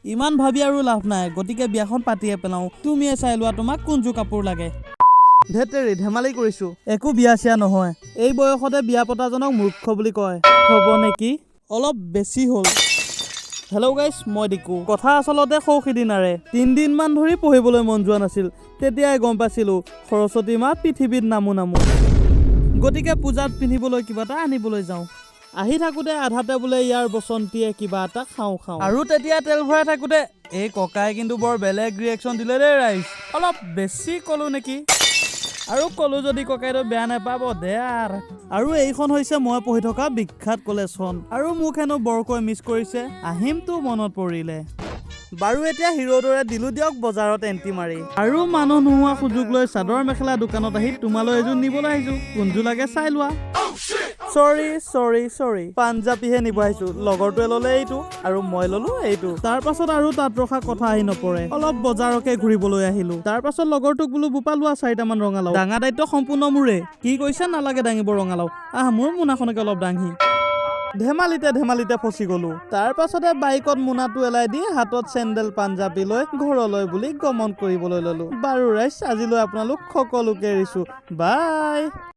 ইমান ভাবি আৰু লাভ নাই, গতিকে বিয়াখন পাতিয়ে পেলাওঁ। তুমিয়ে চাই লোৱা, তোমাক কোনযোৰ কাপোৰ লাগে। ধেতেৰি, ধেমালি কৰিছো, একো বিয়া চিয়া নহয়। এই বয়সতে বিয়া পতাজনক মূৰ্খ বুলি কয়। হ'ব নেকি? অলপ বেছি হ'ল। হেল্ল' গাইছ, মই দিকু। কথা আচলতে সৌ সিদিনাৰে 3 দিনমান ধৰি পঢ়িবলৈ মন যোৱা নাছিল। তেতিয়াই গম পাইছিলোঁ সৰস্বতী মা পৃথিৱীত নামো নামো। গতিকে পূজাত পিন্ধিবলৈ কিবা এটা আনিবলৈ যাওঁ। আহি থাকোঁতে আধাতে বোলে ইয়াৰ বসন্তীয়ে কিবা এটা খাওঁ খাওঁ। আৰু তেতিয়া তেল ভৰাই থাকোঁতে এই ককাই কিন্তু বৰ বেলেগ ৰিয়েকশ্যন দিলে দেই ৰাইজ। অলপ বেছি ক'লো নেকি? আৰু ক'লো যদি ককাইদেউ বেয়া নাপাব দে। আৰু এইখন হৈছে মই পঢ়ি থকা বিখ্যাত কলেজখন। আৰু মোক হেনো বৰকৈ মিছ কৰিছে, আহিমটো মনত পৰিলে। বাৰু, এতিয়া হিৰ' দৰে দিলো দিয়ক বজাৰত এণ্ট্ৰি মাৰি। আৰু মানুহ নোহোৱা সুযোগ লৈ চাদৰ মেখেলা দোকানত আহি তোমালৈ এযোৰ নিবলৈ আহিছো। কোনযোৰ লাগে চাই লোৱা। চৰি চৰি চৰি, পাঞ্জাবীহে নিব আহিছো। লগৰটোৱে ল'লে এইটো আৰু মই ল'লো এইটো। তাৰ পাছত আৰু তাত ৰখা কথা আহি নপৰে। অলপ বজাৰকে ঘূৰিবলৈ আহিলো। তাৰ পাছত লগৰটোক বোলো, বোপা, লোৱা চাৰিটামান ৰঙালাও, দাঙা দায়িত্ব সম্পূৰ্ণ মোৰে। কি কৈছে? নালাগে দাঙিব ৰঙালাও, আহ, মোৰ মোনাখনকে অলপ দাঙি। ধেমালিতে ধেমালিতে ফচি গলো। তাৰ পাছতে বাইকত মোনাটো এলাই দি হাতত চেণ্ডেল পাঞ্জাবী লৈ ঘৰলৈ বুলি গমন কৰিবলৈ ললো। বাৰু ৰাইজ, আজিলৈ আপোনালোক সকলোকে এৰিছো। বাই।